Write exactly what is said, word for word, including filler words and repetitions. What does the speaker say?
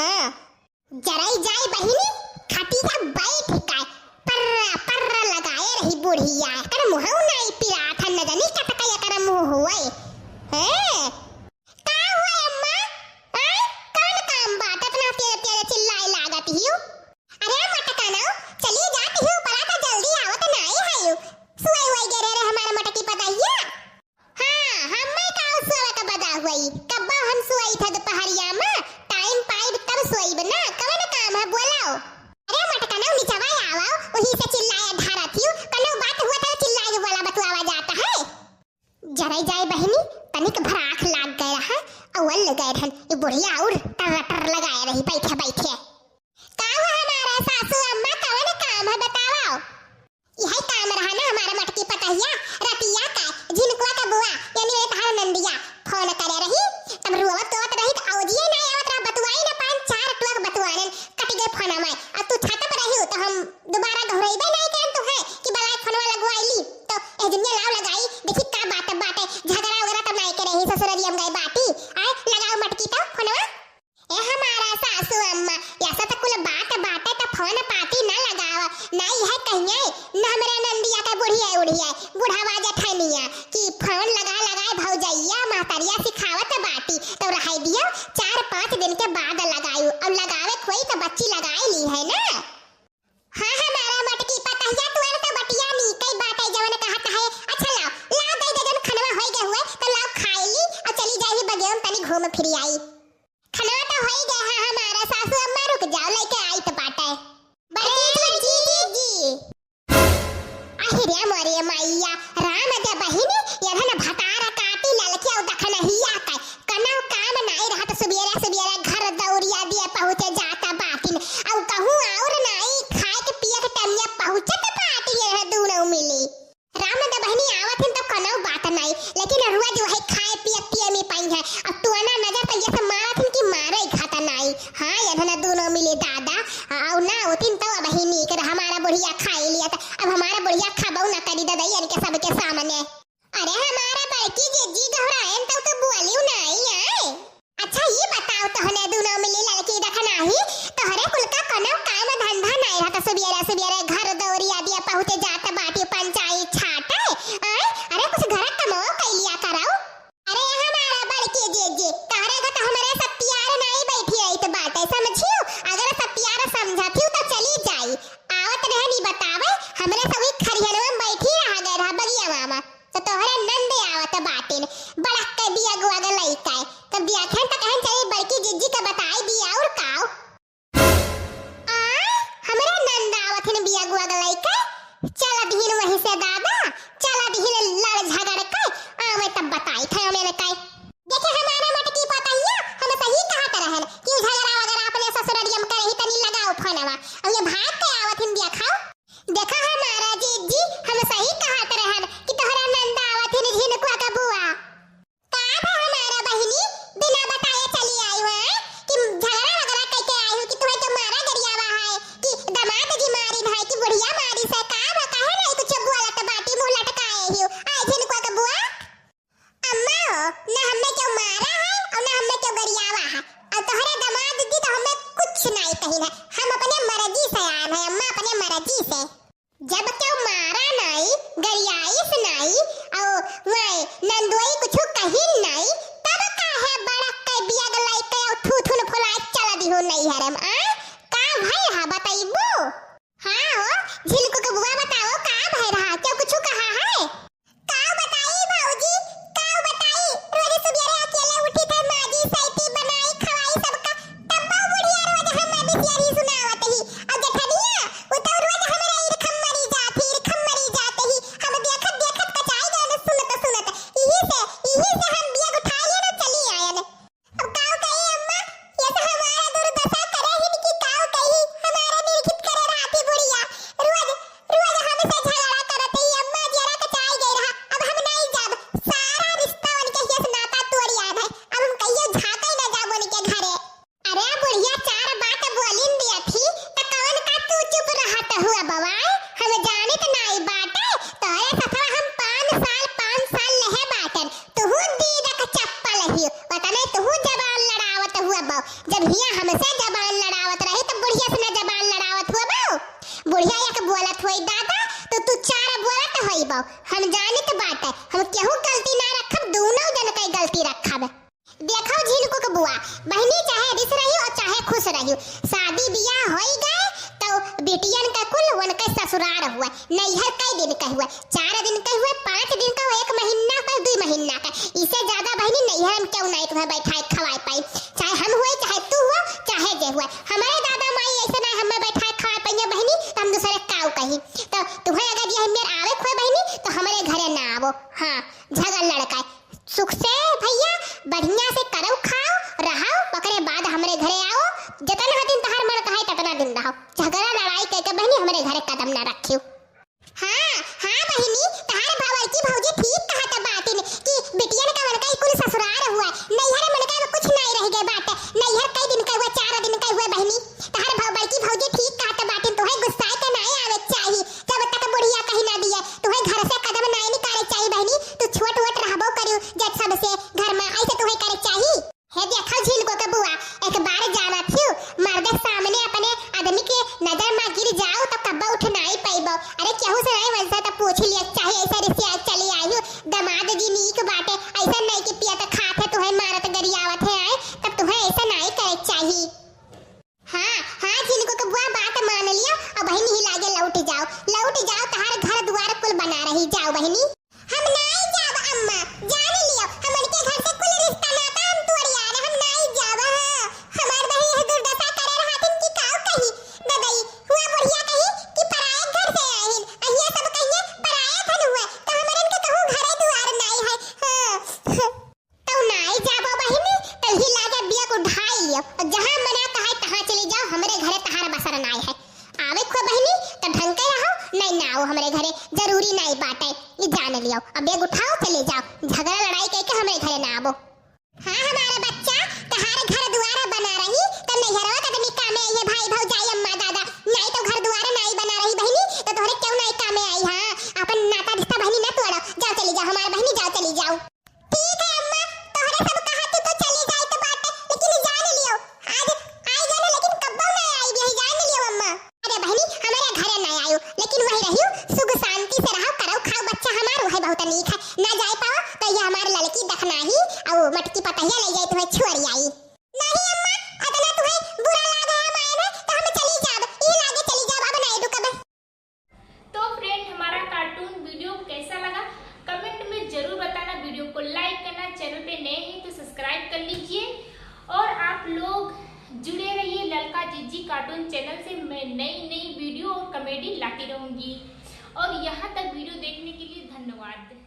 हाँ। जरई जाए बहिनी, खटिया बैठ के पर्रा पर्रा लगाए रही बुढ़िया। एकर मुँहउ नाई पिरात है, न जानी कतका एकर मुँह होए। हैं? का हुआ अम्मा? आय, कौन काम बाटे, इतना तेज तेज चिल्लाए लागत हियो? अरे मटकनउ, चली जात हियो, परा तो जल्दी आवत नाई है। सुअई उअई गए रहे हमार मोटकी पतहिया। हाँ, हम्मे का सोवे का बदा हुई। कब्बा हम सोई था दुपहरिया में, टाइम पाइब तब सोईब ना, कवन काम है बोलाओ। अरे मटकनउ निचवा आवो, वहीं से चिल्लाया ढारा थियो, कनो बात हुआ था चिल्लाए बोला बतुआवा जाता है। जरई जाए बहिनी, तनिक भर आँख लाग गए रहा, अउल गए रहन, ये बुढ़िया और टर टर लगाए रही बैठे बैठे। का हुआ हमारा सासू अम्मा, कवन काम है बताओ? यही काम रहा ना हमारे मटकी पतहिया, रतिया का झिनकुआ का बुआ, यानी रे तहार नंदिया, फोन करे रही, तब रोवत रोवत रही, तो औजिए ना आवत रहा, बतुआई ना पान, चार टोक बतुआनन, कट गए फोन हमारे। अब तू छाता पर रही हो, तो हम दोबारा घुरइबे नहीं करन तू है कि बलाए फोनवा लगवाई ली, तो ए दुनिया लाव लगाई, देखी का बात बाटे, झगड़ा वगैरह तब नहीं करे ही, ससुररिया में गए बाटी, आए लगाओ मटकी तो फोनवा। ए हमारा सासू अम्मा, ऐसा तो कुल बात बाटे तो फोन पाती ना लगावा, ना यह कहिए, न हमरे नंदिया के बुढ़िया उढ़िया, बुढ़ावा जठनिया, कि फोन लगा लगाए भौजैया, महतरिया सिखावत बाटी, तो रह दियो, चार पाँच दिन के बाद लगायु, और लगावे कोई तो बच्ची लगाए ली है ना। हाँ, हमारा मटकी पतहिया, तू तो बतिया नी कई बात है जवन कहत है। अच्छा लाओ, लाओ दे दे जन खनवा होई गए हुए, तो लाओ खाई ली, और चली जाई बगिया में तनी घूम फिर आई। खनवा तो होई गए है हमारा सासू अम्मा, रुक जाओ, लेके आई तो बाटे। बड़की जी, जी, जी। अहि रे मोरे मैया, राम दे बहिनी, यधन भतार काटी ललके और दखनहिया के। कनो काम नाई रहत, सुबेरे सुबेरे घर दौरिया दिए पहुँचे जाता बाटिन। और कहूँ और नाई खाए के पिए के टमिया पहुँचत बाटिन, यह दूनो मिली। राम दे बहिनी आवत हिन तो कनो बात नाई, लेकिन रोज वही खाए पिए पिए में पाई है। अब टोना नजर तो ये सब मारत हिन कि मारे ही खाता नाई। हाँ, ये ना दूनो मिली दादा, और ना होतिन तो अब ही नीक रहा, हमारा बुढ़िया खाई लिया तो अब हमारा बुढ़िया खाबो ना करी दादा इनके सबके सामने। अरे हमारा बड़की जिज्जी घबराएन तो, तो बोलियो नाई आए। अच्छा, ये बताओ, तोहने दूनो मिली ललकी दखनही, तोहरे कुल का कनो काम धंधा नाई रहत, सुबेरे सुबेरे घर दौरिया दिया पहुँचे जात बाटी पंचाई छाटे, आय? अरे, कुछ घर कमो कइ लिया करउ। अरे, हमारा बड़की जिज्जी, तोहरे घर तो हमरे सत्यार नाई बैठी रहित बाटे, समझियो? अगर सत्यार समझत हियो तो चली जाई, आवत रहनी बतावे, हमरे सभी खरिहनवा में बैठी रह गए रहा बगिया मामा। तो तोहरे नंद आवत बाटिन, बड़क के बिया गुआ के लइका है। तब बिया खेन त कहन चाहिए बड़की जिज्जी के बताई दी और काओ। आ, हमरे नंद आवत हिन बिया गुआ के लइका। चल दिहिन वहीं से दादा, चल दिहिन लड़ झगड़ के, आवे तब बताई थे हमें न काई। देखे हमारे मटकी पतहिया, हम सही कहत रहन कि झगड़ा वगैरह अपने ससुररिया में करही तनी लगाओ फोनवा। अब ये भाग के आवत हिन बिया खाओ। देखा हमारा जिज्जी, हम सही कहत रहन कि तोहरा नंद आवत हिन झिनकुआ का बुआ। का था हमारा बहिनी, बिना बताए चली आई हुआ कि झगड़ा वगैरह करके आई हो कि तुम्हें तो मारा गरियावा है कि दामाद जी मारिन है कि बुढ़िया मारी से का बा, काहे नहीं कुछ बोलत बाटी, मुंह लटकाए ही हो। आए झिनकुआ का बुआ। अम्मा हो, ना हमें क्यों मारा है और ना हमें क्यों गरियावा है। और तोहरे दामाद जी तो हमें कुछ नहीं कही है। हम अपने मर्जी से आए हैं अम्मा, अपने मर्जी से। जब क्यों मारा नहीं, गरियाइस नहीं, और वह नंदोई कुछ कही नहीं, तब काहे बड़क के बिया के लइके और थूथुन फुलाए चल दिहो नैहर में, आ? का भय है बतैबू? हाँ हो, झिनकू के बुआ बताओ का भय रहा, क्यों कुछ कहा है? काउ बताई भौजी, काउ बताई। रोज सुबेरे अकेले उठी थे, माजी, सैती, बनाई, खवाई सबका। तब्बो बुढ़िया रोज हमें बिसियरी सुनावत ही। और जेठनिया, उ तो रोज हमरे इरखम मरी जात ही, इरखम मरी जात ही। हम देखत देखत कचाई गए न सुनत सुनत। इही से, इही से हम बिया उठा लिए न चली आयन। अब काउ कही अम्मा, ये तो हमारा दुर्दशा करे ही कि काउ कही, हमारा निर्खित करे रहती बुढ़िया। रोज, रोज हमसे झगड़ा करत ही अम्मा, जरा कचाई गई रहा। अब हम नहीं जाब, सारा रिश्ता उनके हिया से नाता तोड़ आए है। अब हम कहियो झांके न जाब उनके घरे। अरे बुढ़िया, चार बात बोलिन दिया थी, त कौन का तू चुप रहत हुआ बवाए? हम जानित नाई बाटे, तोरे सथवा हम पाँच साल, पाँच साल लहे बाटन। तुहू दीदा का चप्पल ही, पता नहीं तुहू जबान लड़ावत हुआ बा। जब हियाँ हमसे जबान लड़ावत रही, तब बुढ़िया से ना जबान लड़ावत हुआ बाऊ। बुढ़िया एक बोलत होई दादा, तो तू चार बोलत होई बाऊ। हम जानित बाटे, हम केहू गलती ना रखब, दूनों जन कई गलती रखब। देखो झिनकू के बुआ, बहिनी चाहे रिस रही और चाहे खुश रही, शादी बियाह होई गए, तो बिटियन का कुल उनके ससुरार हुआ, नैहर कई दिन का हुआ, चार दिन का हुआ, पाँच दिन का हुआ, एक महीना का, दुई महीना का, इससे ज्यादा बहिनी नैहर में क्यों नहीं तुम्हें बैठाए खवाए पाई, चाहे हम हुए, चाहे तू हुआ, चाहे जे हुआ, हमारे दादा माई ऐसे ना हमें बैठाए खवाए पाइए बहिनी, तो हम दूसरे काऊ कही, तो तुम्हें अगर ये मेर आवे खोए बहिनी, तो हमारे घरे ना आवो, हाँ, झगड़ लड़का है। सुख से भैया बढ़िया से करौ खाओ, रहो, ओकरे बाद हमरे घरे आओ। जतना दिन तहार मन कहे ततना दिन रहो। झगड़ा लड़ाई कइके बहिनी हमरे घरे कदम ना रखियो। हाँ, हाँ बहिनी, तहार भा-, बड़की भौजी ठीक कहत बाटिन कि बिटियन का मन का कुल ससुरार हुआ। नैहर मन का कुछ नहीं रह गए बाटे। नैहर कई दिन का हुआ, चार दिन का हुआ बहिनी। तहार भा-, बड़की भौजी ठीक कहत बाटिन, तोहे गुस्साए के नाई आवे के चाही। जब तक बुढ़िया कहीं ना दिए, तोहे घर से कदम नाई निकाले के चाही बहिनी। तू छोट वोट रहबो करियो जब सबसे घर में, ऐसे तोहे करे के चाही। हे देखो झिनकू के बुआ, एक बार जानत हियो, मर्द सामने अपने आदमी के नजर में गिर जाओ तो कब्बो उठ नाई पैबो। अरे केहू से नाई वैसे तो पूछ लिया चाहे, ऐसे रिसिया चली आई हो, दमाद जी नीक बाटे, ऐसा नहीं कि पियत खात है, तुहे मारत गरियावत है आए, तब तुहे ऐसा नाई करे के चाही। हाँ, हाँ झिनकू के बुआ बात मान लियो, अब बहिनी ही लागे लौट जाओ, लौट जाओ, तहार घर दुआर कुल बना रही, जाओ बहिनी। हम नाई जाब अम्मा, जान लियो, हमन के घर से कुल रिश्ता नाता हम तोड़ आए, हम नाई जाब। हाँ, हमार बहिन यह दुर्दशा करे रहतिन कि काऊ कही, ददई, हुआ बुढ़िया कही कि पराए घर से आहिन, आ ये सब कहिए पराए धन हुए, तो हमरन के कहूँ घरे दुआर नाई है। हाँ, तो नाई जाबो बहिनी, तो ही लागे बेग उठाई लियो, और जहाँ मना कहे तहाँ चली जाओ, हमरे घरे तहार बसर नाई है। आवे खो बहिनी, तो ढंग के रहो, नहीं ना आओ हमरे घरे, जरूरी नाई बाटे, ये जान लियो। अब बेग उठाओ, चले जाओ, झगड़ा लड़ाई कइके हमरे घरे ना आवो। हाँ, हमारा बच्चा, तहार घर दुआर बना रही, तो नैहरवा के आदमी कामे आई है, भाई भौजाई अम्मा दादा, नाई तो घर दुआर नाई बना रही बहिनी, तो तोहरे क्यों नाई कामे आई? हाँ, अपन नाता रिश्ता बहिनी ना तोड़ो, जाओ चली जाओ, हमार बहिनी जाओ चली जाओ। ठीक है अम्मा, तोहरे सब कहा तू तो चली जाए तो बाटे, लेकिन जान लियो, आज आई जानो, लेकिन कब्बो ना आई, यही जान लियो अम्मा। अरे बहिनी, हमारे घरे ना आयो, लेकिन वही रहियो, सुख शांति से रहो, करो खाओ, बच्चा हमार वही बहुत नीक है, ना जाए पाओ तो ये हमार लड़की दखनाही, और मटकी पतहिया ले जाए तुम्हें छोड़ आई। नहीं अम्मा, अतना तुम्हें बुरा लाग है मायने, तो हम चली जाब, ई लागे चली जाब, अब नहीं रुकब। तो फ्रेंड, हमारा कार्टून वीडियो कैसा लगा, कमेंट में ज़रूर बताना। वीडियो को लाइक करना, चैनल पे नए हैं तो सब्सक्राइब कर लीजिए। और आप लोग जुड़े रहिए ललका जिज्जी कार्टून चैनल से, मैं नई नई वीडियो और कॉमेडी लाती रहूँगी। और यहाँ तक वीडियो देखने के लिए धन्यवाद।